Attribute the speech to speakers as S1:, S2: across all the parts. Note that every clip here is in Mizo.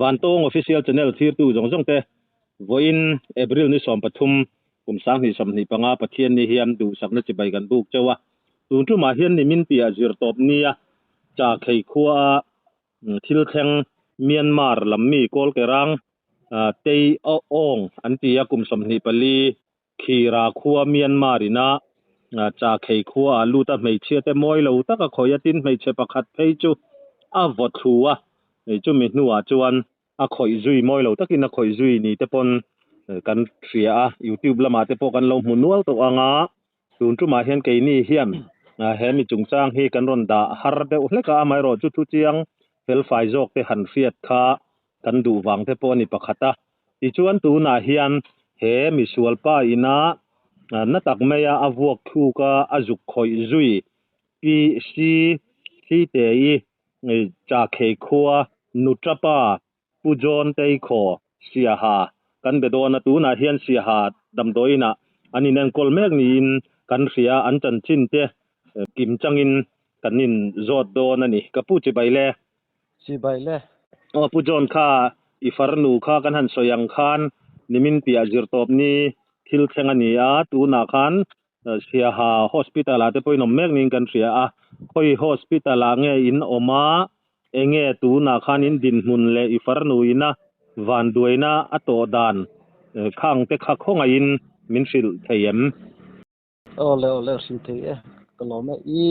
S1: Vantawng Official Channel thirtu zawng zawng te vawiin April ni 13 kum 2025 Pathian ni hian duhsakna chibai kan buk chauh a. Tun tumah hian nimin piah zir tawp nia cha khei khua a thil thleng Myanmar lam mi Kawlkerang Tei Aung an ti a kum 24 Khira khua Myanmar ina cha khei khua a lut a hmeichhia te mawi lo tak a khawi a tin hmeichhe pakhat phei chu a vaw thlu a chumi hnuah chuan a khawih zui mawi lo takin a khawih zui ni te pawn kan hria a YouTube lamah te pawh kan lo hmu nual tawh anga tun tumah hian keini hian he mi chungchang hi kan rawn dah har deuh hlek a amaherawh chu thu chiang felfai zawk te han hriat kha kan duh vang te pawh a ni pakhat a tichuan tunah hian he misual pa ina na tak mai a a vuak thluk a a zuk khawih zui pi si si te i cha khei khua nutrapa Pu John Teikhaw Siaha kan be dawn a tunah hian Siaha damdawiinah an inenkawl mek niin kan hria an chanchin te kim changin kan in zawt dawn a ni. Ka pu chibai le.
S2: Chibai le.
S1: Aw Pu John kha i farnu kha kan han sawi ang khan nimin piah zir tawp ni thil thleng a ni a tunah khan Siaha hospital ah te pawh in awm mek niin kan hria a khawi hospital ah nge in awm a enge tunah khan in dinhmun leh i farnu ina van duaina a tawh dan khang te kha khawngaihin min hrilh thei em.
S2: Aw le aw le hrilh thei e ka lawm e i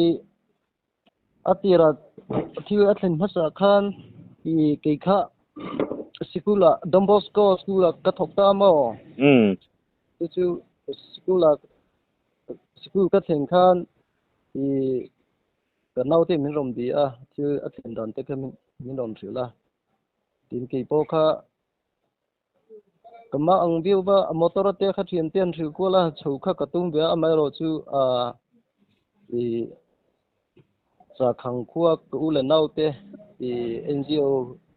S2: a tira thil a thlen hmasa khan i kei kha sikul ah Don Bosco school ah ka thawk ta maw chu chu sikul ah sikul ka thlen khan i ka naute min rawn bi a thil a thlen dan te kha min rawn hrilh a tin kei pawh kha ka mah ang viau va a motor te kha thian te an hrilh kual a chho kha ka tum ve a amaherawh chu i chakhang khua ka u leh naute i NGO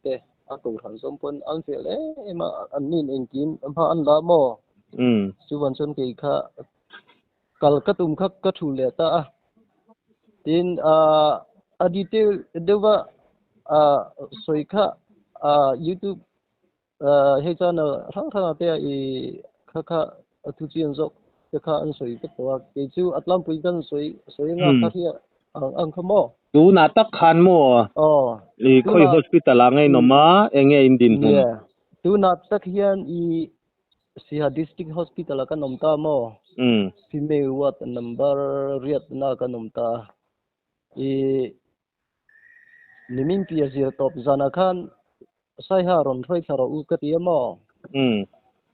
S2: te a kohhran zawng pawn an fel em em a an nin engkim hma an la maw chuvan chuan kei kha kal ka tum kha ka thu leh ta a tin a detail deuha sawi kha YouTube hei channel hrang hrang ah te i kha kha a thu chian zawk te kha an sawi vek tawh a kei chu a tlangpui kan sawi sawi anga kha hi ang ang kha maw.
S1: Tunah tak khan maw
S2: aw
S1: i khawi hospital ah nge in awm a enge in dinhmun?
S2: Yeah tunah tak hian i Siaha District Hospital ah kan awm ta maw female ward number riat na kan awm ta i nimin pi a zir tawp zanah khan Saiha rawn hruai thla rawh u ka ti a maw?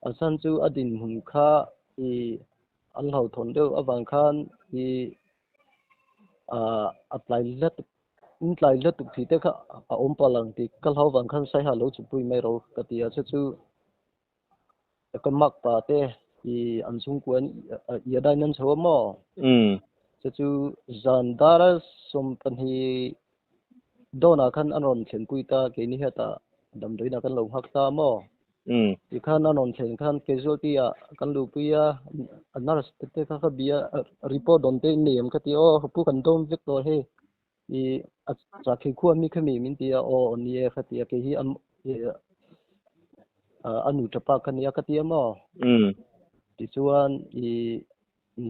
S2: A chhan chu a dinhmun kha i an hlauhthawn deuh avang khan i a tlai hlat in tlai hlat tuk thih te kha a awm palh ang tih ka hlau vang khan Saiha lo chhukpui mai rawh u ka ti a, chu chu ka mak pa te i an chhungkua an i a dain an chho a maw? Chu chu zan dara 20 dawnah khan an rawn thlenpui ta keini hetah damdawiinah kan lo nghak ta maw? Tikhan an rawn thlen khan casualty ah kan luhpui a, a nurse te kha ka bia report dawn te in nei em ka ti aw pu kan dawm vek tawh hei i a chakhi khua mi kha mi min ti a aw ni e ka ti a kei hi a nu tha pa kha nia ka ti a maw? Tichuan i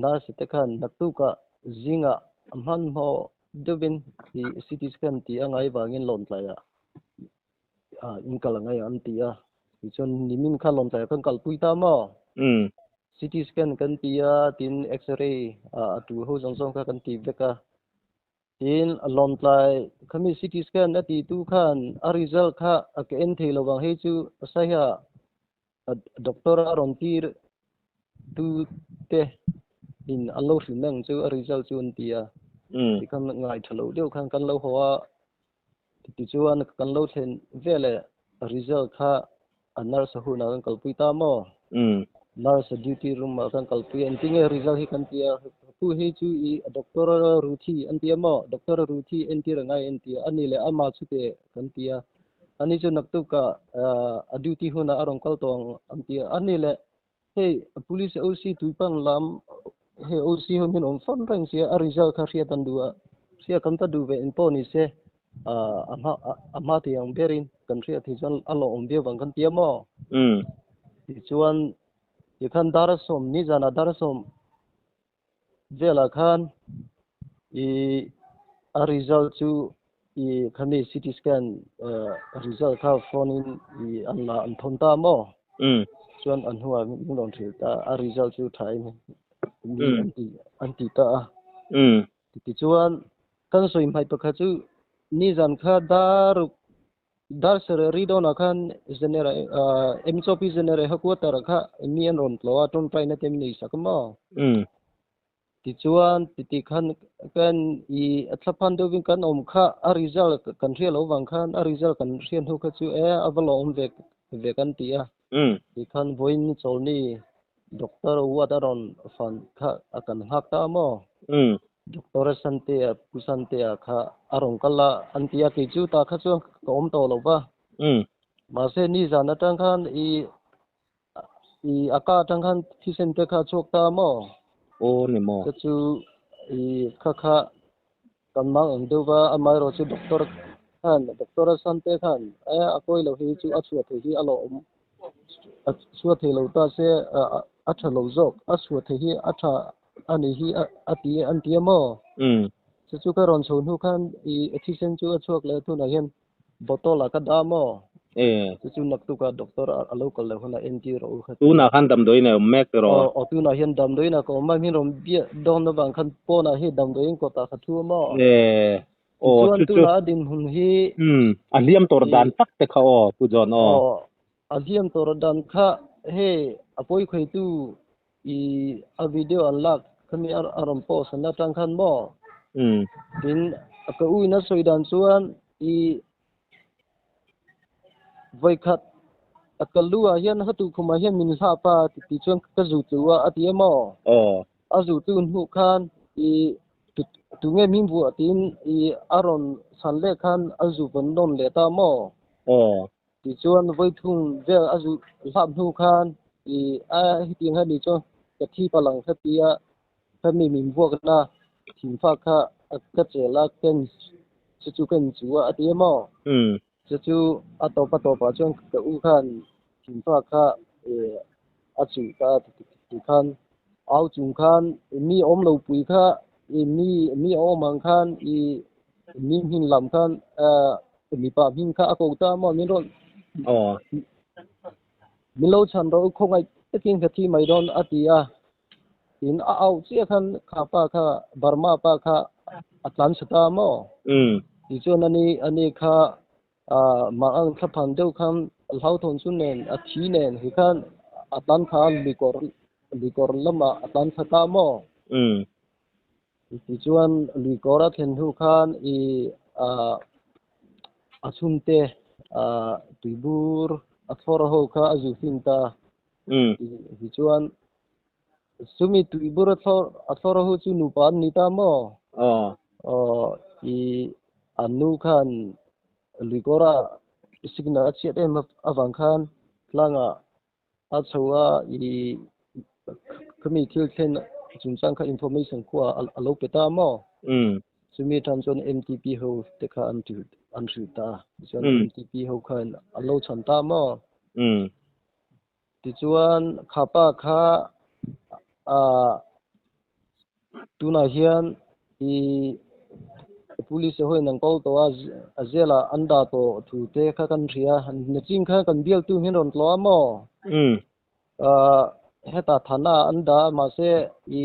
S2: nurse te khan naktukah zingah a hmanhmawh deuhin i CT scan tih a ngai vangin lawntlaiah in kal a ngai an ti a tichuan nimin kha lawntlaiah khan kalpui ta maw? CT scan kan ti a tin x-ray a tu ho zawng zawng kha kan ti vek a tin lawntlai khami CT scan a ti tu khan a result kha a ka en thei lovang hei chu saiha doctor a rawn tir tu te in an lo hrilh mai ang chu a result chu an ti a tikhan ngai tha lo deuh khan kan lo haw a tichuan kan lo thlen veleh result kha a nurse hunah kan kalpui ta maw? Nurse duty room ah kan kalpui a engtinge result hi kan ti a tu hi chu i doctor Ruthi an ti a maw? Doctor Ruthi entir a ngai an ti a ani leh ama chu te kan ti a ani chu naktukah a duty hunah a rawn kal tawh ang an ti a ani leh hei police OC tuipang lam hei OC ho hian awm fam reng sia a result kha hriat an duh a hriat kan ta duh ve engpawh ni se. A hma a hma thei ang berin kan hriat theih chuan a lawmawm viau vang kan ti a maw? Tichuan tikhan dar sawm nizanah dar sawm velah khan ih a result chu ih khami CT scan result kha phone in ih an la an thawn ta a maw? Chuan a hnuah min rawn hrilh ta a result chu tha in mi an ti an ti ta a. Tichuan kan sawi hmaih pakhat chu nizan kha daruk dar serh ri dawnah khan General MCOP General Headquarter ah kha mi an rawn tlawh a tawngtaina te min nei sak a maw? Tichuan titi khan kan i a thlaphan deuhvin kan awm kha a result kan hriat loh vang khan a result kan hriat hnu kha chu e a va lawm ve ve kan ti a. Tikhan vawiin chawlni Doctor Ward a rawn fan kha a kan nghak ta a maw? Doctor Santea, Pu Santea kha a rawn kal a, an ti a, kei chu tah kha chuan ka awm tawh lo va. Mahse nizan atang khan i i a ka atang khan thisen te kha a chhuak ta a maw?
S1: Aw ni maw?
S2: Ka chu i kha kha kan mang ang deuh va, amaherawh chu doctor khan, Doctor Sante khan e a kawi lo hi chu a chhuah thei hi a lawm, a chhuah thei lo ta se a tha lo zawk, a chhuah thei hi a tha a nih hi a ti an ti a maw? Chu chu ka rawn chho hnu khan i thisen chu a chhuak leh a tunah hian Bottle ah ka dah maw?
S1: E.
S2: Chu chu naktuk ah doctor a lo kal loh hunah entir rawh u kha ti.
S1: Tunah khan damdawiin a awm mek tiraw?
S2: Aw, aw tunah hian damdawiin ah ka awm a, min rawn biak dawn avang khan pawnah hi damdawiin kawtah ka thu a maw?
S1: E. Aw,
S2: Tichuan
S1: chu chu.
S2: tunah a dinhmun hi.
S1: Umm, a hliam tawr dan tak te kha aw, Pu John aw.
S2: Aw, a hliam tawr dan kha hei a pawi khawihtu i a video an lak khami a rawn post an atang khan maw? Tin, ka u in a sawi dan chuan i vawikhat a ka lu ah hian hatu khumah hian min hlap a ti chuan ka zu tlu a a ti a maw? A zu tlu hnuh khan i tunge min vuah tiin i a rawn chhan leh khan a zu vawn nawn leh ta maw? Tichuan vawithum vel a zu hlap hnu khan i a hetiang hian ni chuan ka thi palh ang kha tia ka mi min vuakna thingfak kha ka chel a ken chu chu ken chu a ti em aw? Chu chu a tawp a tawpah chuan ka u khan thingfak kha a chuh ta ti khan au chung khan mi awm lo pui kha i mi mi a awm ang khan i mi hmin lam khan mipa hming kha a ko ta maw min rawn min lo chhan rawh u khawngaih takin ka thi mai dawn a ti a tin a auh chiah khan kha pa kha Burma pa kha a tlan chhe ta maw tichuan ani ani kha mah ang thlaphan deuh khan hlauhthawn chu nen a thi nen hi khan a tlan kha luikawr luikawr lamah a tlan thla ta maw? Tichuan luikawr a thlen hnu khan i a chhungte tuibur a thlawr ho kha a zu fin ta. Tichuan chumi tuibur a thlawr a thlawr ho chu nupa an ni ta maw? Aw i an nu khan luikawra signal a chhiat em avang khan tlangah a chho a i khami thil thlen chungchang kha information khua a lo pe ta maw? Chumi tan chuan MTP ho te kha an an hrilh ta. Tichuan MTP ho khan an lo chhan ta maw? Tichuan kha pa kha ah tunah hian i police ho in an ko tawh a, a jail ah an dah tawh thu te kha kan hria. Nachin kha kan bialtu hian rawn tlawh a maw? Ah hetah thana an dah a mahse i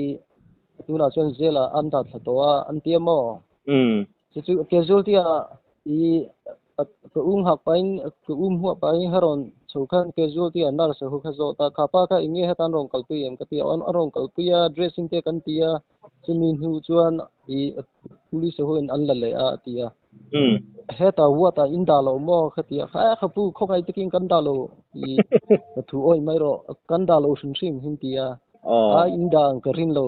S2: tunah chuan jail ah an dah thla tawh a an ti a maw? Chu chu casualty ah i ka um hak pahin ka um huah pahin a rawn chho khan casualty ah nurse ho kha zawh ta kha pa kha eng nge hetan rawn kalpui em ka ti a a rawn kalpui a dressing te kan ti a chumi hnu chuan i police ho in an la leh a a ti a hetah ward ah in dah lo maw ka ti a kha kha pu khawngaih takin kan dah lo i ka thu awih mai rawh kan dah lo hrim hrim hin ti a a in dah ang ka rin lo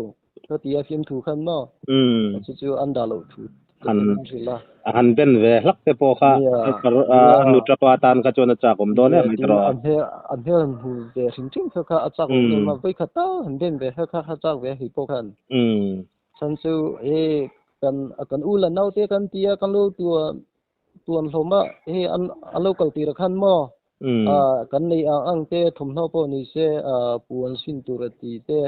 S2: Ka ti a fiamthu khan maw? Chu chu an dah loh thu te
S1: Han
S2: kan hrilh a.
S1: A han ben ve hlak te pawh kha a nu tapa atan kha chuan a chak awm dawn em mai tiraw?
S2: A hmel a hmel han hmu ve hrim hrim kha kha a chak awm em a, vawikhat tal han ben ve kha kha a chak ve hei pawh khan. Chhan chu he kan kan u la naute kan ti a kan lo tua. Tuan hlawma hei an a lo kal tir khan maw kan nei ang ang te thawmhnaw pawh ni se puan sin tur a ti te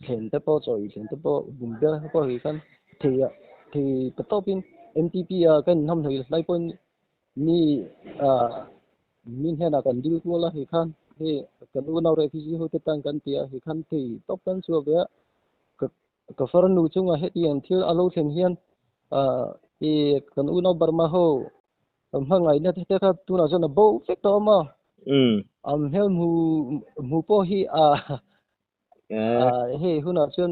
S2: thlen te pawh chaw ei thlen te pawh bum ber pawh hi khan thei a thei ta tawpin M_T_P a kan inham hnawih lai pawhin mi min hnenah kan dil kual a hei khan hei kan unau refugee ho te tan kan ti a hei khan thei tawp kan chhuak ve a ka Ka farnu chunga hetiang thil a lo thlen hian i kan unau Burma ho hmangaihna te kha tunah chuan a bo vek tawh a maw? An hmel hmu hmu pawh hi a hei hunah chuan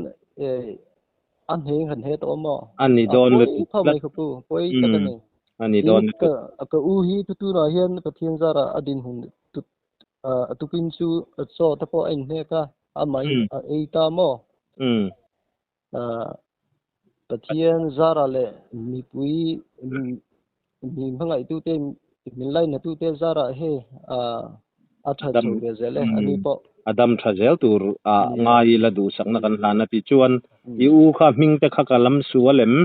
S2: a hneng han he tawh a maw?
S1: A ni dawn
S2: lutuk tlat. Pawi kha pu, pawi tak a ni.
S1: A ni dawn
S2: lutuk. Ka u hi tunah hian Pathian zarah a dinhmun A tukin chu chaw te pawh a inhnek a, amah in a ei ta maw? Pathian zara leh mipui mi hmangaihtute, min lainatute zara hei a tha chho ve zel e, ani pawh.
S1: A dam tha zel tur a ngai ila duhsakna kan hlan a tih chuan i u kha hming te kha ka lam sual em?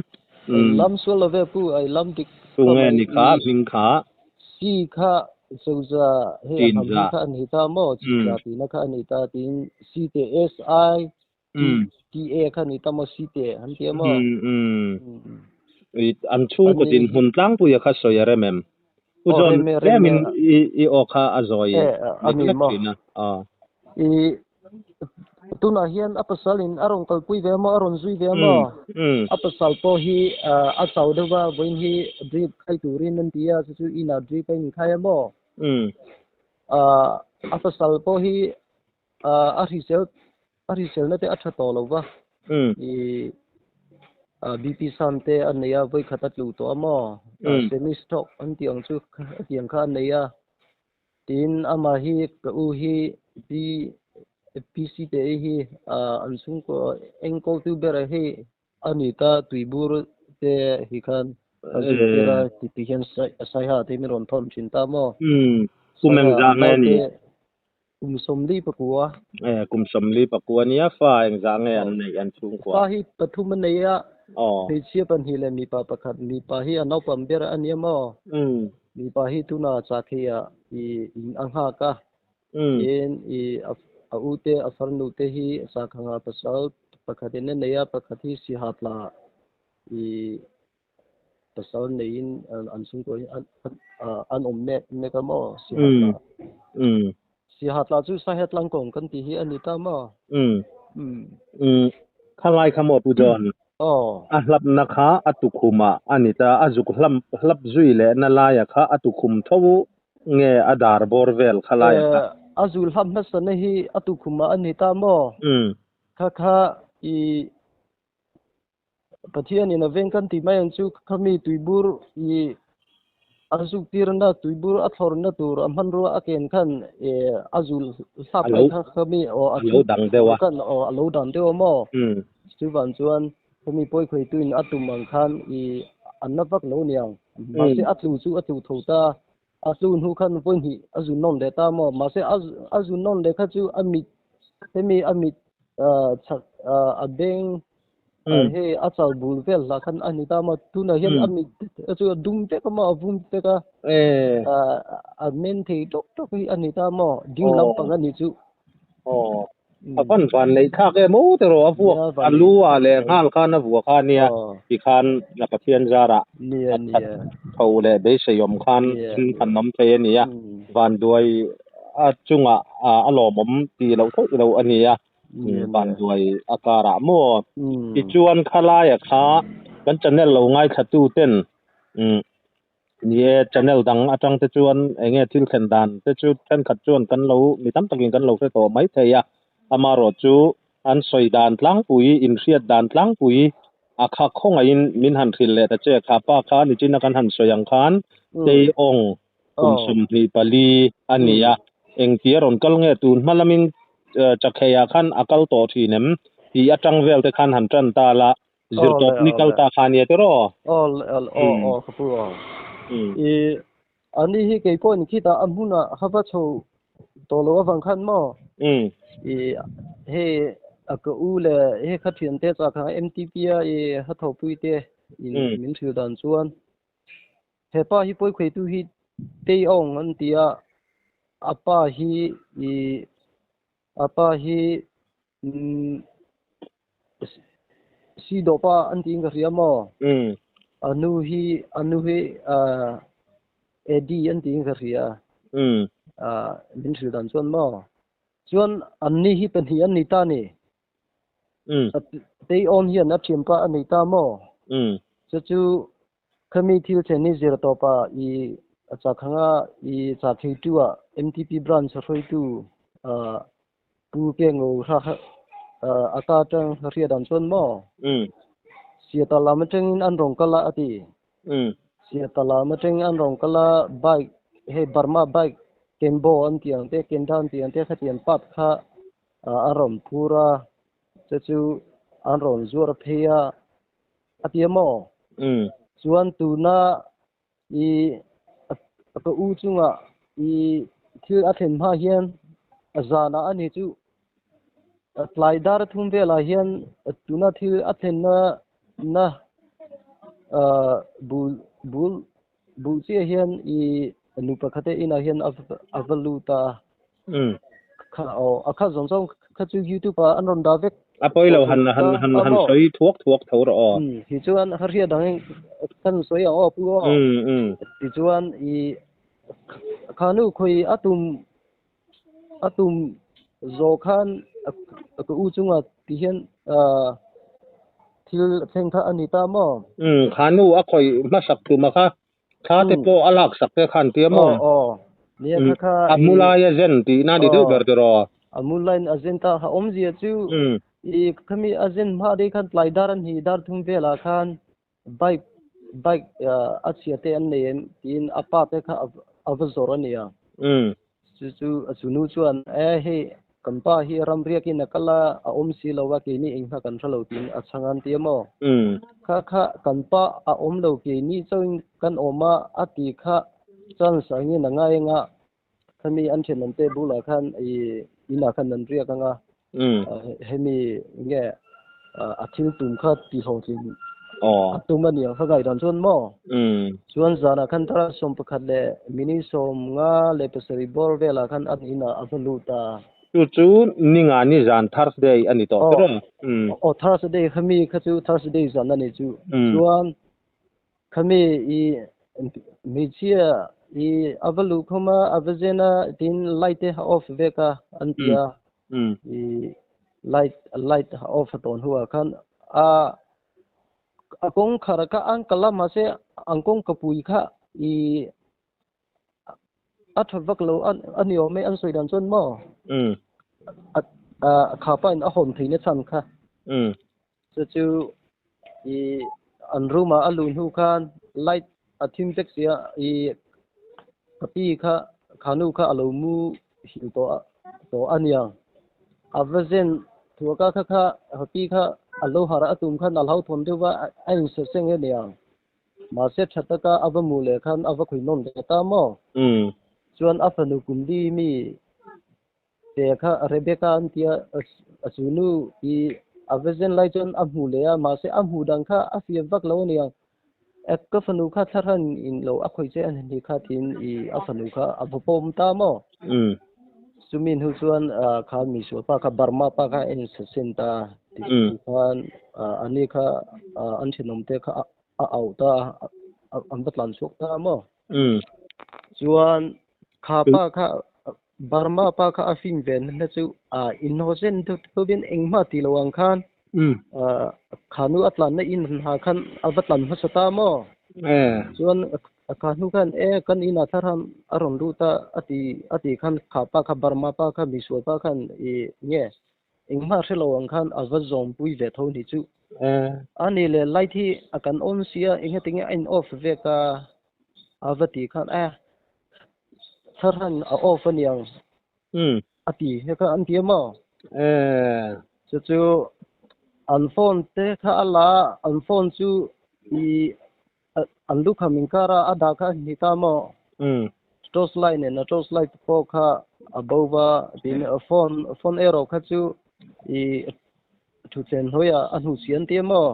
S2: Lam sual lo ve pu, ai lam dik
S1: Tunge ni kha hming kha?
S2: Si kha Soza hei a hnam hi kha a ni ta maw? Chiza tihna kha a ni ta tiin Si te SI T A kha a ni ta maw? Si te an ti a maw?
S1: An chhungkaw dinhmun tlangpuia kha sawi a rem em? Pu John, tlemin i aw kha a zawi dik lek thin a.
S2: I Tunah hian a pasal in a rawn kalpui ve maw, a rawn zui ve maw? A pasal pawh hi a chau deuh va, vawiin hi drip khai turin an ti a, chu chu inah drip a inkhai a maw? A pasal pawh hi a hrisel a hriselna te a tha tawh lo va, i BP san te a nei a, vawikhat a tlu tawh a maw? Semi stroke an tih ang chu a tiang kha a nei a. Tin, amah hi ka u hi Pi PC te ei hi an chhungkaw enkawltu ber a hei a ni ta, tuibur te hi khan a zirtir a ti ti hian Saiha te min rawn thawn thin ta maw?
S1: Kum engzah nge ni?
S2: Kum 44.
S1: Kum 44 nia, fa engzah nge an neih an chhungkua?
S2: Fa hi pathum a nei a, hmeichhia pahnih leh mipa pakhat, mipa hi a naupang ber a nia maw? Mipa hi tuna chakheia i in a nghak a, tin i a u te a farnu te hi sakhanga pasal pakhat in a nei a, pakhat hi sihatla i pasal neiin an chhungkaw hi an awm mek mek a maw sihatla. Sihatla chu Sahet Langkawng kan tih hi a ni ta maw?
S1: Khalai kha maw Pu John?
S2: Aw.
S1: A hlapna kha a tukhumah a ni ta, a zuk hlap hlap zui leh na laia kha a tukhum tho nge a dar bawr vel kha laia kha?
S2: A zul hlap hmasana hi a tukhumah a ni ta maw? Kha kha i Pathianin a veng kan tih mai ang chu khami tuibur i a zuk tirna tuibur a thlawrna tur a hmanrua a ken khan a zul hlap mai kha khami aw a
S1: lo dang deuh a
S2: khan aw a lo dang deuh a maw chuvang chuan khami pawi khawihtuin a tum ang khan i an na vak lo niang mahse a tlu chu a tlu tho ta a tlu hnu khan vawi hnih a zun nawn leh ta maw mahse a zun nawn leh kha chu a mit hemi a mit chak a beng hei a chal bul vel lah khan a ni ta maw tunah hian a mit chu a dum vek a maw a vum vek a a men thei tawk tawk hi a ni ta maw ding lampang a nih chu.
S1: A van van neih thlak em aw te rawh a vuak a lu ah leh nghal khan a vuak a nia ti khan a Pathian zarah a that tho leh beisei awm khan thil han awm thei a nia vanduai a chungah a lawmawm tih loh theih loh a nia vanduai a karah maw tichuan khalaia kha kan channel lo ngaithla tu ten Ni e, channel dang atang te chuan eng nge thil thlen dan te chu thenkhat chuan kan lo, mi tam takin kan lo hre tawh mai thei a. Amaherawh chu an sawi dan tlangpui, inhriat dan tlangpui a kha khawngaihin min han hrilh leh ta che. Kha pa kha nichina kan han sawi ang khan Teiawng kum 24 a ni a, engtia rawn kal nge tun hma lamin Chakheiah khan a kal tawh thin em tih atang vel te khan han tan ta la. Zirtawp ni kal ta kha nia tiraw?
S2: Aw aw aw ka pu aw. I ani hi kei pawhin khitah a hmunah ka va chho tawh lo avang khan maw? I hei a ka u leh hei kha thiante chah kha MTP a i ha thawhpui te in min hrilh dan chuan. Hepa hi pawi khawih tu hi Tei Aung an ti a, a pa hi i a pa hi Si dawh pa an tiin ka hria maw? A nu hi a nu hi Eddie an tiin ka hria. Min hrilh dan chuan maw? Chuan anni hi pahnih an ni ta ni. Tei Awn hian a thianpa a nei ta maw? Chu chu Khami thil then hi zir tawpah i chakhanga i chakheitu ah MTP branch hruaitu Pu Kengo hra a ka atang hriat dan chuan maw? Siata lam atangin an rawn kal a a ti. Siata lam atangin an rawn kal a, bike hei Burma bike Kenbo an tih ang te, Kenda an tih ang te khatiang part kha a rawn phur a, chu chu an rawn zuar phei a. A ti a maw? Chuan tuna i ka u chungah i thil a thlen hma hian a zanah a ni chu tlai dar thum velah hian tuna thil a thlenna na bul bul bul chiah hian i nu pakhat te inah hian a va lut a. Kha aw a kha zawng zawng kha chu youtube ah an rawn dah vek.
S1: A pawi lo han han han han sawi thuak thuak tho rawh aw.
S2: Tichuan ka hriat ang in kan sawi ang aw pu aw. Tichuan i khanu khawi a tum a tum zawh khan ka u chunga ti hian thil thleng kha a ni ta maw?
S1: Khanu a khawi hmasak tuma kha Thla te pawh a lak sak te khan tia maw?
S2: Aw aw. Nia kha kha
S1: A mu lai a zen tihna ni deuh ber tiraw?
S2: A mu laiin a zen ta a awmzia chu i khami a zen hma dei khan tlai dar a hnih dar thum velah khan bike bike a chhia te an nei em tiin a pa te kha a va zawrh a nia. Chu chu a chunu chuan e hei kan pa hi ram riakin a kal a, a awm si lo a keini eng hna kan hre lo tiin a chhang an ti a maw? Kha kha kan pa a awm lo keini chauhin kan awm a a ti kha chance angin a ngai anga khami an thenawm te bulah khan i inah khan an riak anga hemi nge a thil tum kha ti hlawhtlin a tum a nia ka ngaihdan chuan maw? Chuan zanah khan dar 11 leh minute 57 bawr velah khan an inah a va lut a.
S1: Chu chu ninga ni zan Thursday a ni tawh ber a.
S2: Aw Thursday khami kha chu Thursday zan a ni chu. Chuan khami i hmeichhia i a va luh khawm a, a va zen a tin light te a off vek a an ti a. I light light a off a tawn hnuah khan a a kawngkhar kha an kal a mahse an kawngka pui kha i a tha vak lo a ni awm e an sawi dan chuan maw a kha pa in a hawn theihna chhan kha chu chu i an room ah a luh hnu khan light a thim vek sia i ka pi kha kha nu kha a lo mu hil tawh a tawh a niang a va zen thuaka kha kha ka pi kha a lo harh a tum khan a hlau thawn deuh va a inseh seng e niang Mahse tha taka a va mu leh khan a va khuihnawn ve ta maw? Chuan a fanu kumli mi te kha Rebecca an tia a chu nu i a va zen lai chuan a hmu leh a, mahse a hmuh dan kha a fiah vak lo a niang. Ka fanu kha thlarhan in lo a khawih che a ni kha tiin i a fanu kha a va pawm ta maw? Chumi hnu chuan kha misual pa kha Burma pa kha a insasin ta ti khan ani kha an thenawm te kha a auh ta a, an va tlan chhuak ta maw? Chuan kha pa kha Burma pa kha a fin ve na chu a innocent deuh deuhin engmah ti lo ang khan kha nu a tlanna in ha khan a va tlan hmasa ta maw? Chuan a kha hnu khan e kan inah thlarham a rawn lut a a ti a ti khan kha pa kha Burma pa kha misual pa khan i nge Engmah hre lo ang khan a va zawmpui ve tho ni chu. A ni le light hi a kan on sia eng ati nge a in off vek a a va ti khan a thar han a off a niang a ti he kha an ti a maw? Chu chu an phone te kha a la a an phone chu i an lukham inkar a a dah kha a ni ta maw? Torch light nen a torch light pawh kha a bo va tin phone phone erawh kha chu i thuthlen hnuaiah a hnuchhi an ti a maw?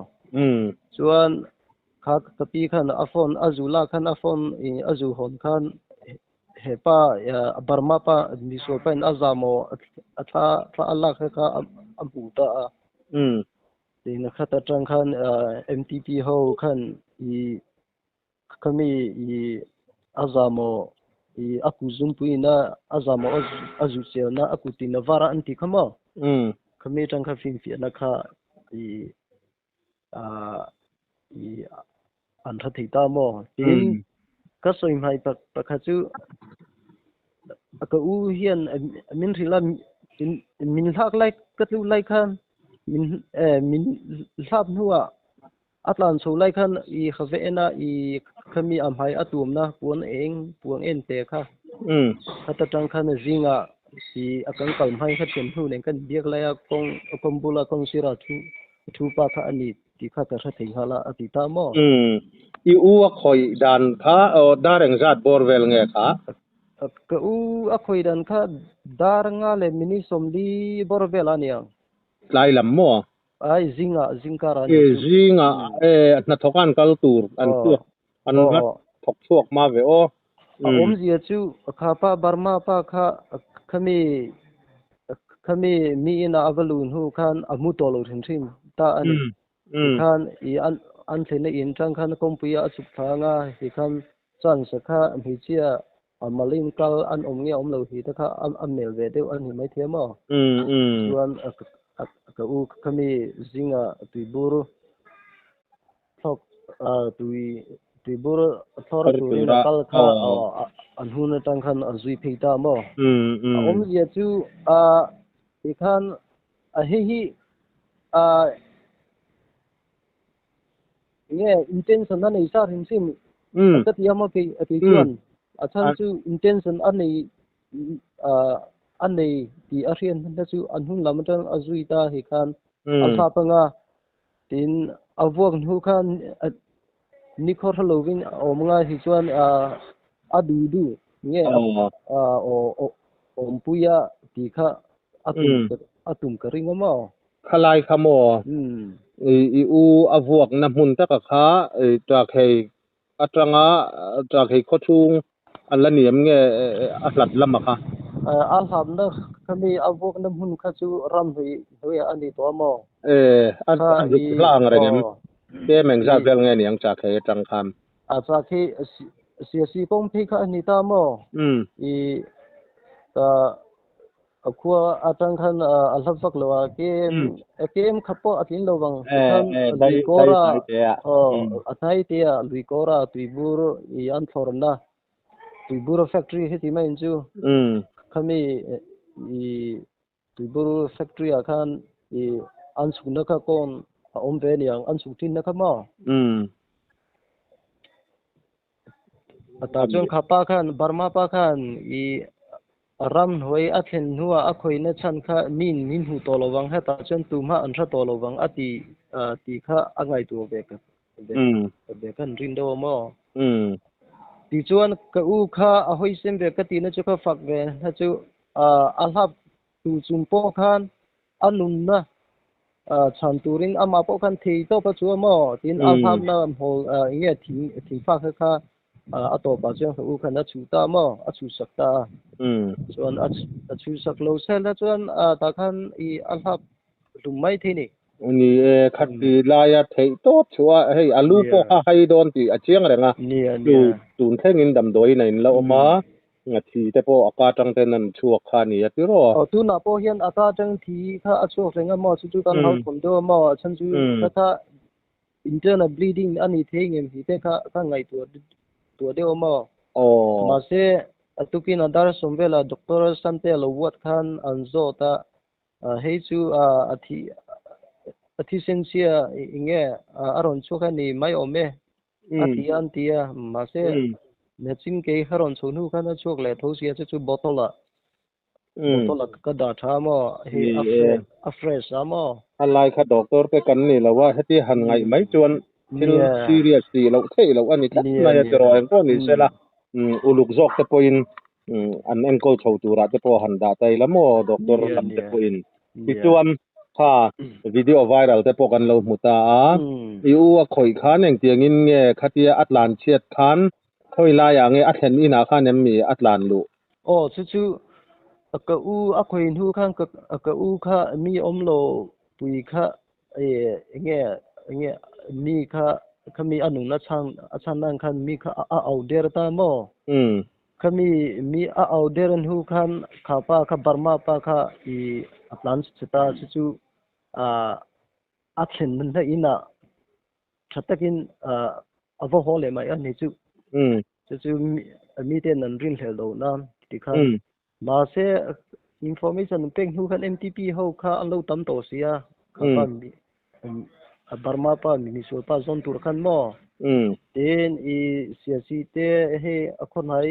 S2: Chuan Kha ka pi khan a phone a zu lak khan a phone i a zu hawn khan he pa Burma pa misual pa in a zamaw a thla thla a lak kha kha a hmu ta a. Tin khat atang khan MTP ho khan i khami i a zamaw i a ku zungpui ina a zamaw a zu chelna a kutin a var a an ti kha maw? Khami atang kha finfiahna kha i i an tha thei ta maw? Tin ka sawi hmai pakhat chu ka u hian min hrilh a min hlak lai ka tluh lai khan min min hlap hnuah a tlan chho lai khan i khave ena i khami a hmai a tuamna puan eng puang en te kha khata tang khan zinga i a kan kal hmai kha thian hnu nen kan biak laia kawng kawng bula kawng sira thu thu pa kha ani tih kha ka hre thei nghal a a ti ta maw?
S1: Umm. I u a khawih dan kha aw dar engzat bawr vel nge kha?
S2: Ka u a khawih dan kha dar nga leh minute sawmli bawr vel a niang.
S1: Tlai lam maw?
S2: Ai zingah zingkar a ni
S1: chu. Zingah e hnathawk an kal tur an chhuak an va thawk chhuak hma ve aw.
S2: A awmzia chu kha pa Burma pa kha khami khami mi ina a va luh hnu khan a hmu tawh lo hrim hrim ta a ni. Tikhan i an an thlenna in tang khan kawngpuia a chhuk thla anga tikhan chance kha hmeichhia a malin kal an awm nge awm lo hi te kha a mel ve deuh a ni maithiam aw. Chuan ka u khami zinga tuibur thlawk tui tuibur thlawr turin a kal kha an hun atang khan a zui phei ta maw? A awmzia chu a tikhan a hei hi a nge intention a nei sa hrim hrim ka ti a maw kei kei chuan a chhan chu intention a nei a nei tih a hriat hman chu an hun lam atang a zui ta hi khan a thlap anga Tin, a vuak hnu khan nikhawr hre lovin a awm ngai hi chuan a duh duh nge a awmpui a tih kha a tum ka ring a maw?
S1: Khalai kha maw? I u a vuakna hmun taka kha ṭakhei atanga ṭakhei khawchhung a la ni em nge a hlat lam a kha?
S2: A hlatna kha mi a vuakna hmun kha chu ram hnuaiah a ni tawh a maw?
S1: E, a zuk hla ang reng em? Tlem engzat vel nge ni ang ṭakhei atang khan?
S2: A ṭakhei siasi kawng phei kha a ni ta maw? I ka A khua atang khan a hla vak lo a, kem kem kha pawh a tlin lo vang. Tikhan lui kawra a hnai te ah lui kawra tuibur i an thlawrna tuibur factory heti mai in chu khami i tuibur factory ah khan i an chhukna kha kawn a awm ve aniang an chhuk thinna kha maw? Tah chuan kha pa khan Burma pa khan i ram hnuai a thlen hnuah a khawihna chhan kha min min hmuh tawh lo vang hetah chuan tumah an hre tawh lo vang a ti tih kha a ngaihtuah ve ka ve kan rin deuh a maw? Tichuan ka u kha a hawisem ve ka tihna chu ka fak ve na chu a hlap tu chung pawh khan a nunna chhan turin amah pawh khan thei tawp a chu a maw? Tin a hlapna hmawl eng nge thing thingfak kha kha a tawpah chuan ka u khan a chhuh ta maw? A chhuhsak ta a. Chuan a chhuhsak lo sel a chuan tah khan i a hlap hlum mai thei ni.
S1: Ni e, khat ti laia theih tawp chu a, hei a lu pawh kha hai dawn tih a chiang reng a, chu tun thlengin damdawiin a inla awm a, A thi te pawh a ka atang ten an chhuak kha a ni a tiraw?
S2: Aw tunah pawh hian a ka atang thi kha a chhuak reng a maw chu chu kan hau thawm deuh a maw a chhan chu kha kha internal bleeding a ni thei ngem hi te kha ka ngaihtuah tuah deuh a maw? Mahse a tukin a dar sawm velah doctor Sante a lo buat khan an zawt a hei chu a thi a thisen chhia enge a rawn chhuak a ni mai awm e A ti a an ti a, mahse machine kei ka rawn chho hnu khan a chhuak leh tho sia chu chu bottle ah bottle ah ka dah tha maw hei a a fresh a maw.
S1: A lai kha doctor te kan ni lo a, heti han ngaih mai chuan thil serious tih loh theih loh a ni tlat mai a tiraw engpawh ni sela uluk zawk te pawhin an enkawl chho turah te pawh han dah ta ila maw doctor lam te pawhin tichuan. Kha video viral te pawh kan lo hmu ta a. I u a khawih khan engtiangin nge khatia a tlan chhiat khan khawi laiah nge a thlen inah khan em mi a tlan luh?
S2: Aw chu chu ka u a khawih hnu khan ka ka u kha mi awm lo pui kha enge enge mi kha khami a nunna chhan a chhan nan khan mi kha a au der ta maw? Khami mi a au der hnu khan kha pa kha Burma pa kha i a tlan chhe ta chu chu a thlen na inah tha takin a va haw leh mai a ni chu. Chu chu mi ten an rinhlelh loh nan tikhan mahse information an pek hnu khan MTP ho kha an lo tam tawh si a, kha pa Burma pa misual pa zawn tur khan maw? Tin i siasi te hei a khawnhai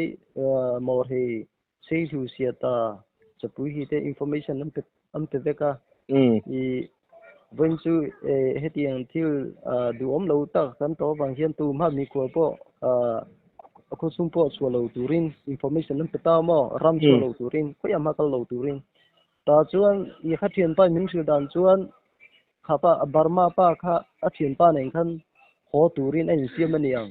S2: mawr hei Seihlu siata chapui hi te information an pe an pe vek a. I vawiin chu hetiang thil duhawm lo tak kan tawh avang hian tumah mikhual pawh a khawchhung pawh chhuah lo turin information an pe ta maw? Ram chhuah lo turin, khawiah hma kal lo turin. Tah chuan i kha thianpa min hrilh dan chuan kha pa Burma pa kha a thianpa nen khan haw turin a insiam a ni ang.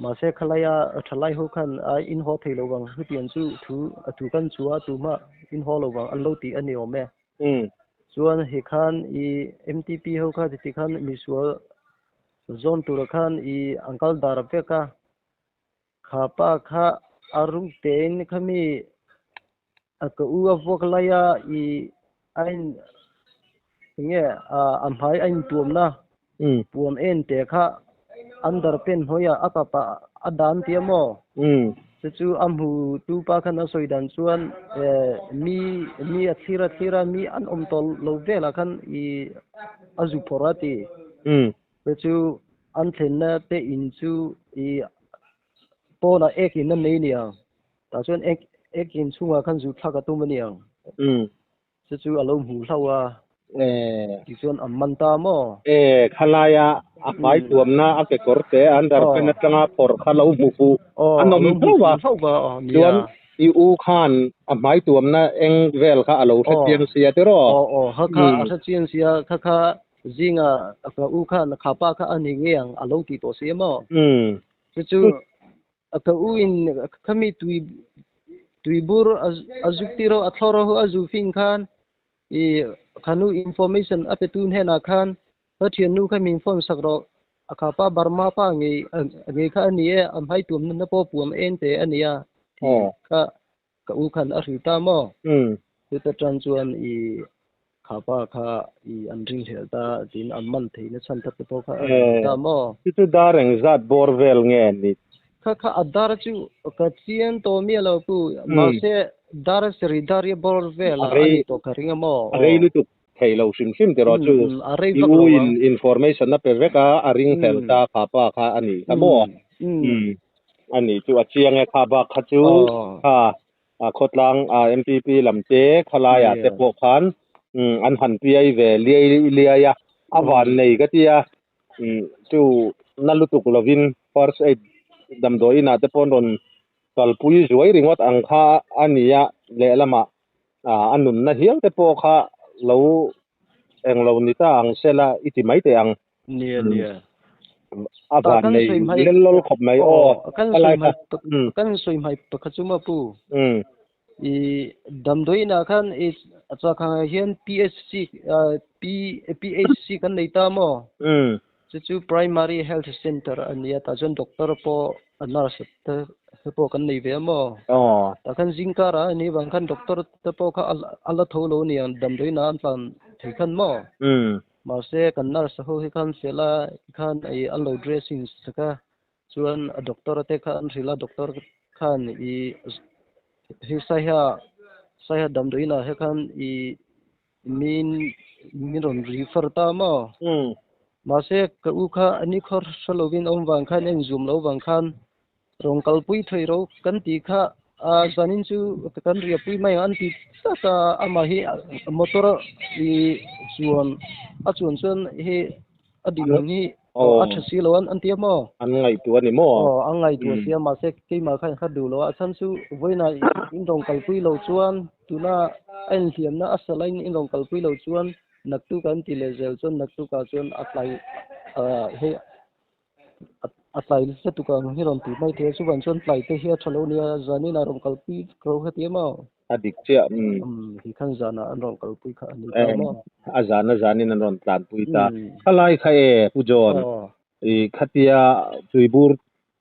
S2: Mahse khalaia thalai ho khan a in haw thei lo vang hetiang chu thu a thu kan chu a tumah in haw lo vang an lo tih a ni awm e. Chuan he khan i MTP ho kha titi khan misual zawn tura khan i an kal dar vek a. Kha pa kha a ruk tein khami a ka u a vuak laia i a in enge a hmai a intuamna puan en te kha under pen hnuaiah a kap ah a dan tia maw? Chu chu a hmu tu pa khan a sawi dan chuan mi mi a thlir a thlir a mi an awm tawh lo velah khan i a zu phawrh a ti. Chu chu an thlenna te in chu i pawnah ek in a nei nia. Tah chuan ek ek in chhungah khan zu thlak a tum a niang. Chu chu a lo hmu hlauh a. Tichuan an man ta maw?
S1: E, khalaia a hmai tuamna a kekawr te an darpen atanga phawrh kha lo hmu fuh a nawm hlauh a. Chuan i u khan a hmai tuamna eng vel kha a lo hre chiang sia tiraw?
S2: Aw aw, kha kha a hre chiang sia, kha kha zinga ka u khan kha pa kha a ni ngei ang a lo ti tawh si maw? Chu chu ka u in khami tui tuibur a zuk tir ho a thlawr ho a zu fing khan i khanu information a pe tu hnenah khan ka thiannu kha min phone sak rawh a kha pa Burma pa ngei ngei kha a ni e a hmai tuam na pawh puam en te a nia tih kha Ka u khan a hrilh ta maw? Chuta tan chuan i kha pa kha i an ringhlel ta tiin an man thei na chhan tak te pawh kha a hrilh ta maw?
S1: Chu chu dar engzat bawr vel nge ni?
S2: Kha kha a dar chu ka chian tawh miah lo pu, mahse dar sarih dar i bawr vel a ni tawh ka ring a maw?
S1: A rei lutuk thei lo hrim hrim tiraw chu i u in information a pe vek a, a ringhlel ta kha pa kha a nih kha maw? A nih chu a chiang e kha bak kha chu kha a khawtlang a MPP lam te khalaiah te pawh khan an han piai ve liai liai a, a van nei ka tia chu na lutuk lovin first aid damdawi inah te pawh an rawn kalpui zuai ringawt ang kha a ni a, lehlamah a nunna hial te pawh kha lo englo ni ta ang sela i ti mai teh ang.
S2: Nia nia.
S1: A
S2: Ta
S1: van
S2: kan
S1: nei
S2: sawi hmai
S1: lel lawl khawp mai aw
S2: aw kan
S1: ka
S2: sawi
S1: lai
S2: hmai
S1: kha.
S2: Kan sawi hmai pakhat chu maw pu. I damdawiinah khan i chakhangah hian PHC P PHC kan nei ta maw? Chu chu Primary Health Center a nia tah chuan doctor pawh a nurse te pawh kan nei ve a maw? Tah khan zingkarah a nih vang khan doctor te pawh kha a la tho lo aniang damdawiinah an tlan thei khan maw? Mahse kan nurse ho hi khan fel a khan i an lo dressing sak a chuan a doctor te kha an hrilh a doctor khan i hei saiha saiha damdawiinah he khan i min min rawn refer ta maw mahse ka u kha a ni khawr hre lovin awm vang khan a inzum lo vang khan Rawn kalpui thei ro kan tih kha a zanin chu kan riahpui mai ang an ti tlat a, amah hi motor i chuan a chuan chuan hei a dinhmun hi a tha si lo an ti a maw?
S1: An ngaihtuah a ni maw?
S2: Aw an ngaihtuah si a mahse keimah kha in khat duh lo a, a chhan chu vawiinah in rawn kalpui lo chuan tuna a inhliamna a sala in rawn kalpui lo chuan. Naktuk an ti leh zel chuan naktukah chuan a tlai hei a tlai hletuk ang hi rawn ti mai thei a, chuvang chuan tlai te hi a tha lo nia, zanin a rawn kalpui ro kha ti em aw?
S1: A dik chiah umm.
S2: Umm hi khan zanah an rawn kalpui kha a ni ta maw?
S1: A zana zanin an rawn tlanpui ta. Khalai kha e Pu John, i khatia tuibur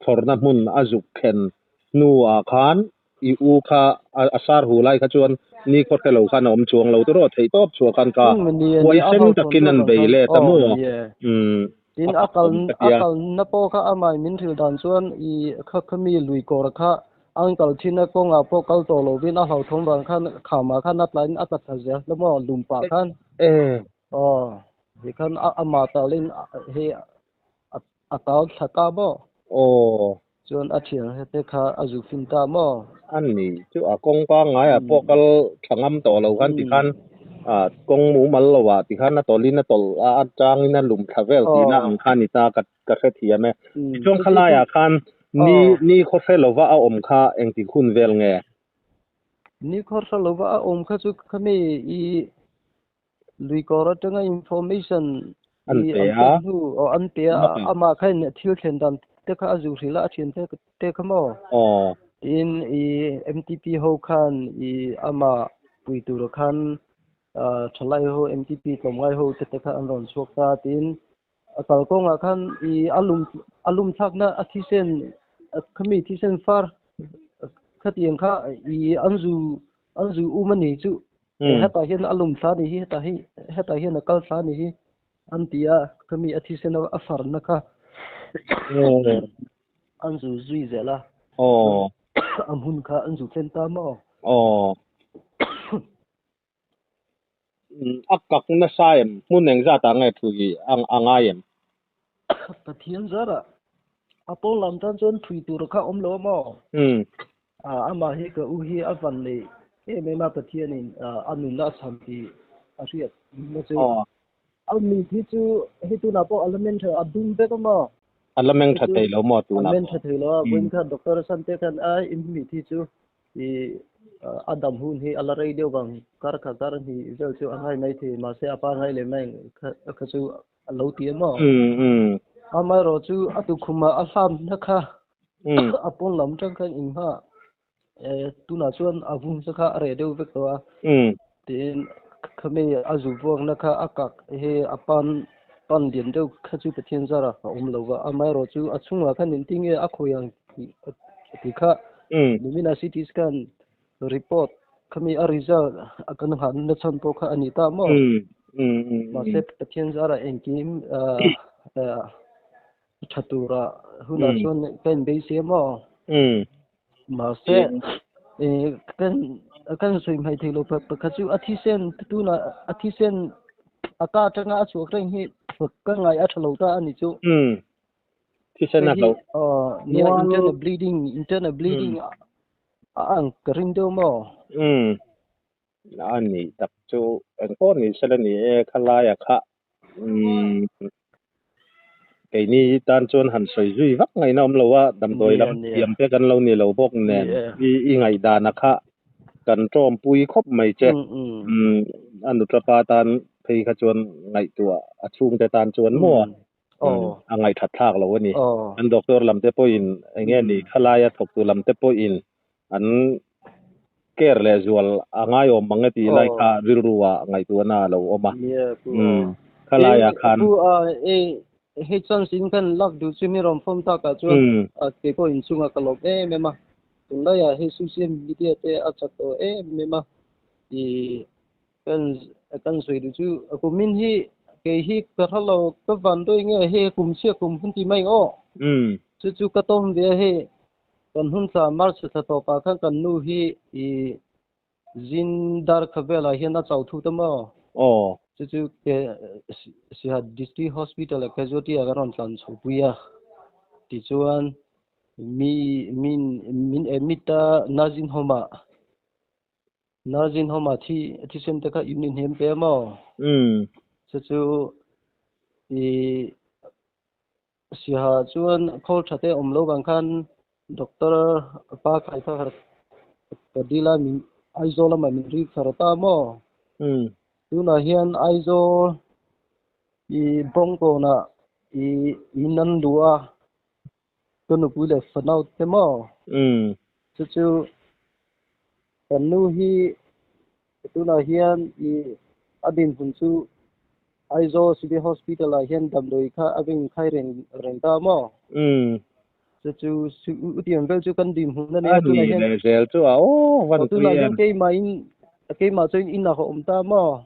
S1: thlawrna hmun a zuk thlen hnuah khan i u kha a sar hu lai kha chuan ni khaw hre lo khan a awm chuang lo tawh theih tawp chhuah khan kha huaisen takin an bei let a maw? Umm
S2: Tin a kal a kalna pawh kha amah min hrilh dan chuan i kha khami lui kawr kha an kal thin a kawngah pawh kal tawh lovin a hlauthawm vang khan khamah khan a tlain a tla thla zel hlawm aw lum pah khan. Aw tikhan amah talin hei A tal thla ta maw?
S1: Aw.
S2: Chuan a thian he te kha a zu fin ta maw?
S1: A ni chu a kawng pangngai ah pawh kal tha ngam tawh lo khan tikhan kawng mumal lo ah tikhan a tawlh in a tawlh a a chang in a lum thla vel tihna ang kha a ni ta ka ka hrethiam e. Tichuan khalai ah khan ni ni khaw hre lova a awm kha engtik hun vel nge?
S2: Ni khaw hre lova a awm kha chu khami i Lui kawr atanga information
S1: An
S2: i
S1: pe
S2: an
S1: a.
S2: pek hnu aw an pe a, amah khain thil thlen dan te kha a zuh hrilh a, a thian te te kha maw?
S1: Aw.
S2: Tiin i MTP ho khan i amah pui tur khan thalai ho MTP tlawmngai ho te te kha an rawn chhuak ta tiin a kalkawngah khan i a lum a lum thlakna a thisen khami thisen far khatiang kha i an zu an zu um a ni chu hetah hian a lum thla ni hi hetah hi hetah hian a kal thla ni hi an ti a khami a thisen a farna kha an zu zui zel a a hmun kha an zu thlen ta maw?
S1: Aw. A kak nasa em? Hmun engzat ah nge thui a ngai em?
S2: Pathian zarah a pawn lam tan chuan thui tur kha awm lo a maw? Amah hi ka u hi a van nei em em a Pathianin a nunna a chhan tih a hriat na chu. A mit hi chu hei tunah pawh a la men tha a dum vek a maw?
S1: A la meng tha thei lo maw tunah pawh?
S2: A men tha thei lo a, vawiin khan Doctor Sante khan a in mit hi chu I a dam hun hi a la rei deuh vang kar kha kar hnih vel chu a ngai mai thei mahse a pa ngai leh mai kha chu a lo ti a maw? Amaherawh chu a tukhumah a hlamna kha a pawn lam tang khan inngha tunah chuan a vung te kha a reh deuh vek tawh a tiin khami a zu vuakna kha a kak hi a pan pan lian deuh kha chu Pathian zarah a awm lo va amaherawh chu a chhungah khan engtin nge a khawi ang tih ti kha nimina CT scan report khami a result a kan nghah na chhan pawh kha a ni ta maw? Mahse Pathian zarah engkim tha tura hunah chuan ka inbeisei a maw? Mahse kan kan sawi hmaih theih loh pakhat chu a thisen tunah a thisen a ka atanga a chhuak reng hi ka ngai a tha lo ta a ni chu.
S1: Thisen a hloh.
S2: Nia internal bleeding internal bleeding a ang ka ring deuh maw?
S1: Umm a nih tak chu engpawh ni sela ni e khalaia kha umm keini tan chuan han sawi zui vak ngaihna awm lo a damdawi lam thiam te kan lo ni lo bawk nen i i ngaihdana kha kan tawmpui khawp mai che umm a nuṭapa tan phei kha chuan ngaihtuah a chhungte tan chuan maw a ngaihthat thlak lo a ni. An doctor lam te pawhin eng nge ni khalaia thawktu lam te pawhin an care leh zual a ngaiawm mang e tih lai kha rilru ah ngaihtuahna a lo awm a. Khalaia khan.
S2: Hei chance in khan lak duh chu mi rawn form tak ah chuan kei pawh inchungah ka lawm em em a. Tunlaiah hei social media te a chak tawh em em a. I Kan kan sawi duh chu kumin hi kei hi ka hre lo ka van dawi nge hei kum chhia kum hun ti mai aw. Chu chu ka tawm ve a hei kan hun thla March thla tawpah khan kan nu hi i zin dar khavelah hian a chau thu ta maw.
S1: Aw.
S2: Chu chu ke Sihat District Hospital ah casualty ah kan rawn tlan chho pui a tichuan mi min min admit a nursing home ah. Nursing home ah thi thisen te kha in inhnem pe a maw? Chu chu i siaha chuan khawl tha te awm lo vang khan doctor pa khai kha ka dil a min Aizawl lamah min refer ta maw? Tunah hian Aizawl i Bawngkawnah i in an luh a, ka nupui leh fanau te maw? Chu chu kan nu hi tunah hian i a dinhmun chu Aizawl City Hospital ah hian damdawi kha a veng khai reng reng ta maw? Chu chu utiang vel chu kan dinhmun a nia tunah hian.
S1: A ni leh zel chu a aw van pui em.
S2: Tunah hian keimahin keimah chuan inah ka awm ta maw?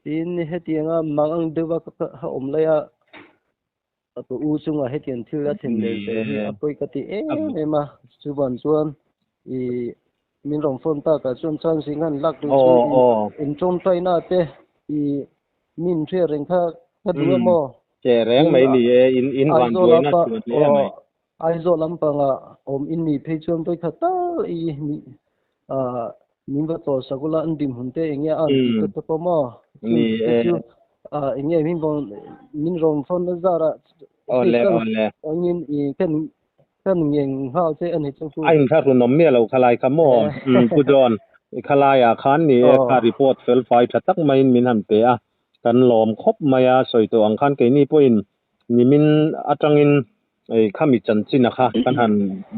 S2: Tin hetianga mang ang deuha ka awm lai a ka u chungah hetiang thil a thlen leh zel hi a pawi ka ti em em a. Chuvan chuan i min rawn phone takah chuan chhan zing han lak duh chu in tawngtaina te i min hriat reng kha ka duh a maw?
S1: Che reng mai ni e, in in van buaina chuan hle mai.
S2: Aizawl lampangah awm in nih phei chuan vawikhat tal i min va tlawh sak ula an dinhmun te eng nge a an tih te te pawh maw?
S1: Ni e.
S2: Chu eng nge min rawn min rawn phone na zarah
S1: Awle awle.
S2: Angin i kan kan ngeng nghal che a ni chu pu.
S1: A inthlahrunawm miah lo khalai kha maw? Pu John, i khalaiah khan ni e kha report fel fai tha tak maiin min han pe a, kan lawm khawp mai a, sawi tawh ang khan keini pawhin nimin atangin ei khami chanchin a kha kan han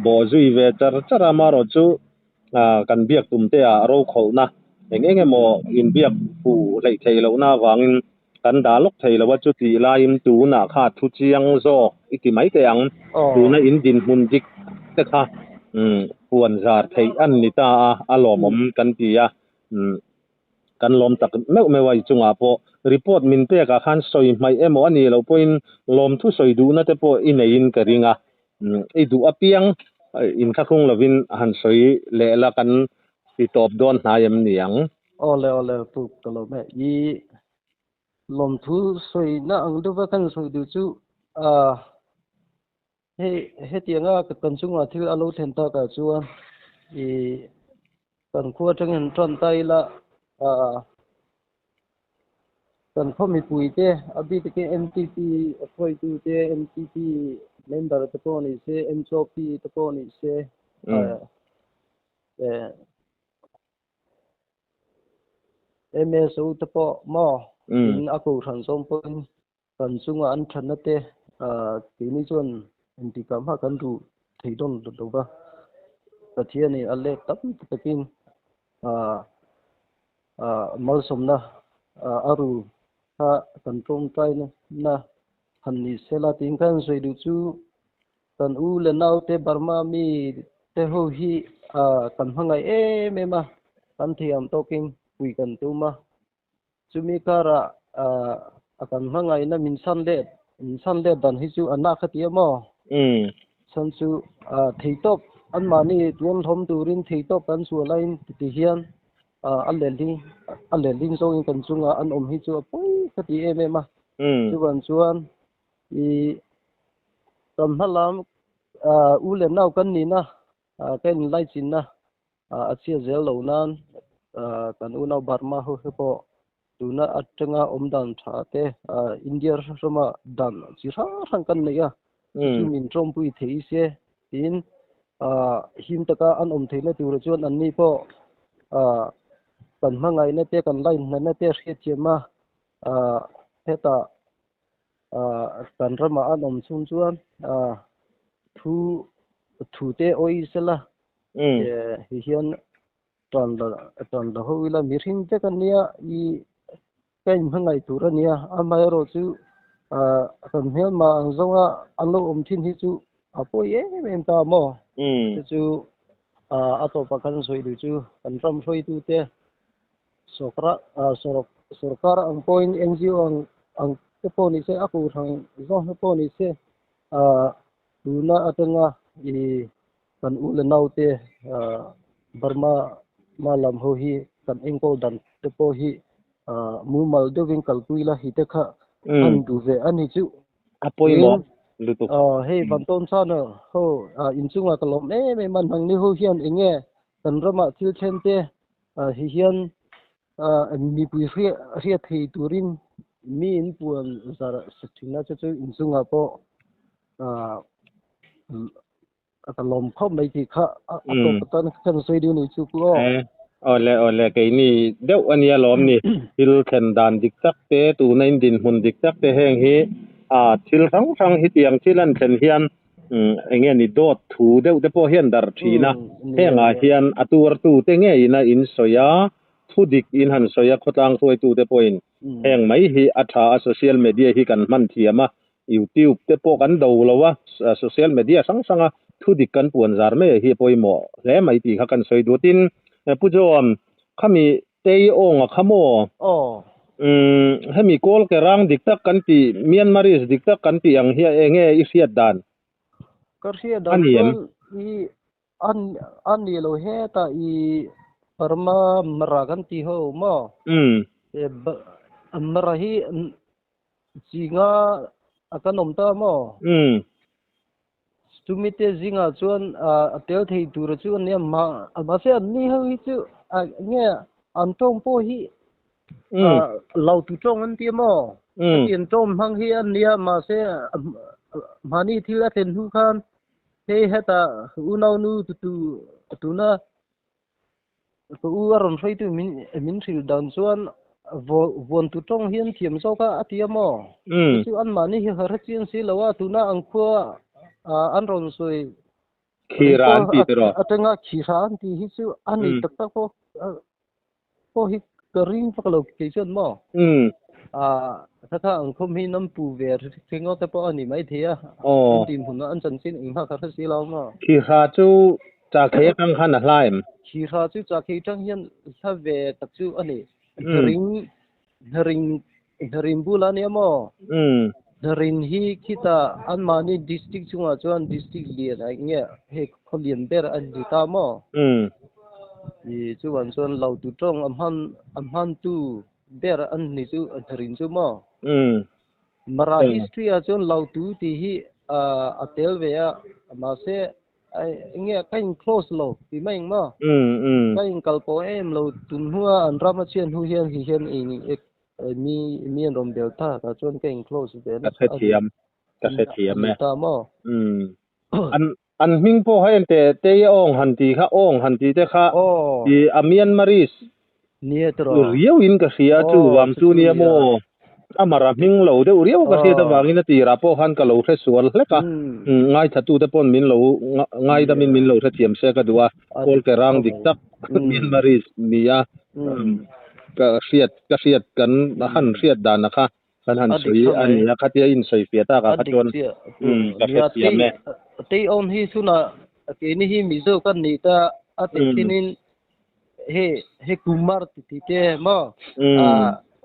S1: bawh zui ve char char a, amaherawh chu kan biak tum te ah rokhawlhna eng eng emaw inbiak fuh hleih theih lohna avangin kan dah lawk thei lo a, chutih laiin tunah kha thu chiang zawk i ti mai teh ang, tuna in dinhmun dik te kha puan zar theih a ni ta a, a lawmawm kan ti a. Kan lawm tak meuh meuh a, i chungah pawh report min pek ah khan sawi hmaih emaw a nih loh pawhin lawmthu sawi duhna te pawh i neiin ka ring a, i duh apiang inthlahrung lovin han sawi leh la kan ti tawp dawn hnai em ni ang?
S2: Awle awle pu ka lawm e, i lawmthu sawina ang deuha kan sawi duh chu Hei hetianga kan chungah thil a lo thlen takah chuan i kan khua atangin han tan ta ila ah kan khaw mipui te a bik takin MTP hruaitu te MTP member te pawh ni se MCOP te pawh ni se eh MSO te pawh maw in a kohhran zawng pawhin Kan chunga an thatna te keini chuan engtikah hmah kan duh thei dawn lo va, Pathianin a let tam takin malsawmna a ru kha kan tawngtaina han ni sela tiin khan sawi duh chu kan u leh naute Burma mi te ho hi kan hmangaih em em a, kan thiam tawkin pui kan tum a. Chumi karah a kan hmangaihna min chhan let, min chhan let dan hi chu a na kha ti a maw? Chhan chu theitawp anmahni tuan hlawm turin theitawp kan chhuah laiin ti hian a lehling a lehling zawngin kan chunga an awm hi chu a pawi kha ti em em a. Chuvan chuan i kan hmalam u leh nau kan nihna ka inlaichinna a chhiat zel lo nan kan unau Burma ho hi pawh tuna atanga awm dan tha te India rama dan chi hrang hrang kan nei a chu min tawmpui thei se tiin him taka an awm theihna turah chuan anni pawh kan hmangaihna te kan lainhnatna te hriatthiam a hetah kan ramah an awm chhung chuan thu thu te awih sela Hi hian tan la tan la ho ila mihring vek a nia i ka inhmangaih tur a nia amaherawh chu ah kan hmelma ang zawnga an lo awm thin hi chu a pawi em em ta maw chu chu ah a tawpah khan sawi duh chu kan ram hruaitute sawkra ah sawrkar ang pawhin NGO ang ang te pawh ni se a kohhran zawng te pawh ni se ah tuna atanga i Kan u leh naute Burma ma lam ho hi kan enkawl dan te pawh hi mumal deuhin kalpui la hi te kha an duh ve a ni chu.
S1: A pawimawh lutuk.
S2: Hei Vantawn chana ho inchungah ka lawm em em a, nangni ho hian eng nge kan ramah thil thlen te hi hian mipui hriat thei turin mi in puan zar sak thin a, chu chu inchungah pawh A ka lawm khawp mai tih kha a tawp atan ka sawi deuh ni chu pu aw.
S1: E, Awle awle keini deuh ania lawm ni. Thil thlen dan dik tak te tuna in dinhmun dik tak te heng hi ah thil hrang hrang hi tiang thil an thlen hian eng nge ni dawt thu deuh te pawh hian darh thin a. Hengah hian a tuartu te ngeiin a insawi a, thu dik in han sawi a khawtlang hruaitu te pawhin heng mai hi a tha a social media hi kan hman thiam a YouTube te pawh kan do lo a social media hrang hrang a thu dik kan puan zar mai hi a pawimawh hle mai tih kha kan sawi duh tin Pu John khami Tei awng a kha maw? Umm hemi kawl ke rang dik tak kan tih Myanmarese dik tak kan tih ang hi enge i hriat dan?
S2: Ka hriat dan chuan i An an ni lo hetah i Burma Mara kan ti ho maw? Mara hi zinga a kan awm ta maw? Chumi te zingah chuan a tel thei tura chu a nia mahse an ni ho hi chu nge an tawng pawh hi lo tu tawng an ti maw? Hetiang tawng hmang hi an nia mahse mahni thil a thlen hnu khan Hei hetah unaunu tutu tuna ka u a rawn hruaitu min min hrilh dan chuan vuan tu tawng hian thiam zawk a a ti a maw? Chu anmahni hi har chian si lo a tuna ang khua an rawn sawi
S1: Khira an ti tiraw?
S2: Atanga khira an tih hi chu a ni tak tak pawh pawh hi ka ring vak lo kei chuan maw? Kha kha ang khawm hi nam pu ve ringawt te pawh a ni maithei a, an dinhmun ah an chanchin eng hma kha hre si lo maw?
S1: Khihra chu Chakhei atang khan a hla em?
S2: Khihra chu Chakhei atang hian hla ve tak chu a ni. Hnaring, hnaring, hnarin bul a nia maw? Hnarin hi khitah anmahni district chungah chuan district lian a eng nge hei khaw lian ber a ni ta maw? I chuan chuan lo tu tawng a hman a hmantu ber an ni chu hnarin chu maw? Mara history ah chuan lo tu tih hi a tel ve a mahse eng nge ka in close lo tih mai ang maw? Ka in kal pawh em lo tun hnua an ram a chhiat hnu hian hi hian eng Mi mi an rawn bel ta tah chuan ka in close ve
S1: nasa. Ka hrethiam ka hrethiam e. Ta maw? Umm. An an hming pawh kha ente Tei Aung han tih kha Aung han tih te kha i a Myanmarese
S2: Nia tiraw.
S1: Riau in ka hria chu vang chu nia maw? Amar a hming lo deuh riau ka hriat avangin a tirah pawh khan ka lo hre sual hlek a. Ngaithla te pawn min lo ngaidamin min lo hrethiam se ka duh a. Kawl ke rang dik tak Myanmarese nia. Ka hriat ka hriat kan han hriat dan a kha kan han sawi a ni a khatia in sawi fiah tak ah kha chuan ka hrethiam e.
S2: Tei awm hi chhunah keini hi Mizo kan nih ta a teh thinin he he Kumar ti ti te maw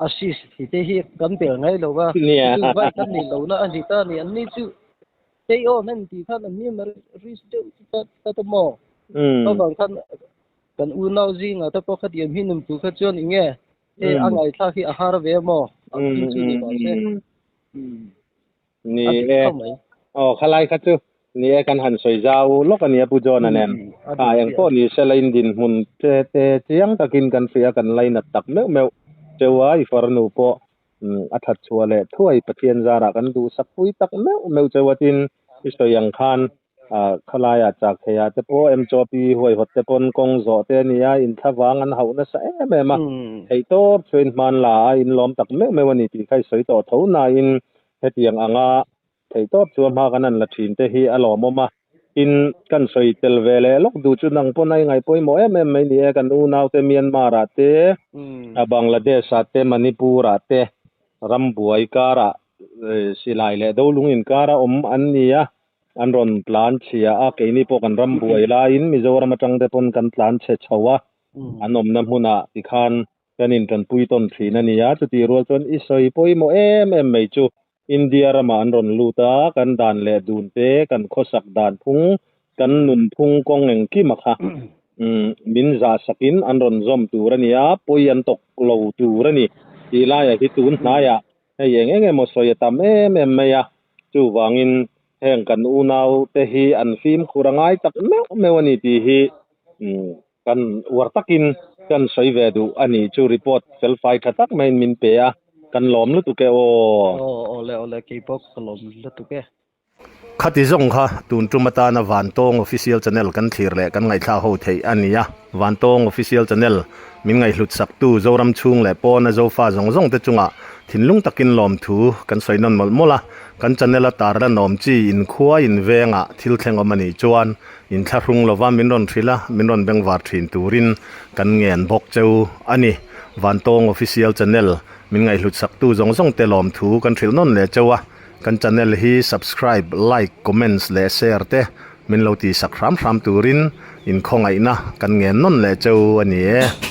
S2: Ashish ti te hi kan bel ngai lo va chu vai kan nih lo na a ni ta ni an ni chu tei awm an tih khan an ni mar risk deuh ta ta maw chuvang khan Kan unau zingah te pawh khatiang hi nunpui kha chuan eng nge he a ngaithlak hi a har ve maw? A thil chu ni mah se.
S1: Ni e. Aw khalai kha chu ni e kan han sawi zau lawk a nia Pu John-a nen. A eng pawh ni se la in dinhmun te te chiang takin kan hria kan lainat tak meuh meuh cheu a i farnu pawh a that chhuah leh thuai Pathian zarah kan duhsak pui tak meuh meuh cheu a tin i sawi ang khan Khawlaiah chak theiah te pawh MCOP huaihawt te pawn kawng zawh te a ni a, inthlavang an hauh nasa em em a, theihtawp chuan hman la a inlawm tak meuh meuh a ni tih kha i sawi tawh tho nain hetiang anga theihtawp chu a hma kan han la thin te hi a lawmawm a. Tin, kan sawi tel ve leh lawk duh chu nang pawn a i ngaihpawimawh em em mai ni e, kan unaute Myanmar-ah te, Bangladesh-ah te, Manipur-ah te rambuai karah silai leh dolung inkara awm an ni a, An rawn tlan chhia a, keini pawh kan ram buai laiin Mizoram atang te pawn kan tlan chhe chho a, an awmna hmunah tikhan kan intanpui tawn thin a ni a, chutih rual chuan i sawi pawimawh em em mai chu India ramah an rawn lut a, kan dan leh dun te, kan khawsak dan phung, kan nun phung kawng engkim a kha min zah sakin an rawn zawm tur a ni a, pawi an tawk lo tur a ni tih laiah hi tun hnaiah hei eng eng emaw sawi a tam em em mai a. Chuvangin heng kan unau te hi an fimkhur a ngai tak meuh meuh a ni tih hi kan uar takin kan sawi ve duh a ni chu report felfai tha tak maiin min pe a, kan lawm lutuk e aw.
S2: Aw awle awle keipawh ka lawm lutuk e.
S1: Khati zawng kha tun tum atana Vantawng Official Channel kan thlir leh kan ngaihthlak ho theih a ni a. Vantawng Official Channel min ngaihhlut saktu Zoram chhung leh pawna Zofa zawng zawng te chungah thinlung takin lawmthu kan sawi nawn mawlh mawlh a. Kan channel a tar la nawm chi inkhua in vengah thil thleng awm a nih chuan inthlahrung lova min rawn hrilh a, min rawn bengvar thin turin kan ngen bawk cheu a ni. Vantawng Official Channel min ngaihhlut saktu zawng zawng te lawmthu kan hrilh nawn leh cheu a. Kan channel hi subscribe, like, comments leh share te min lo tihsak hram hram turin inkhawngaihna kan ngen nawn leh cheu a ni e.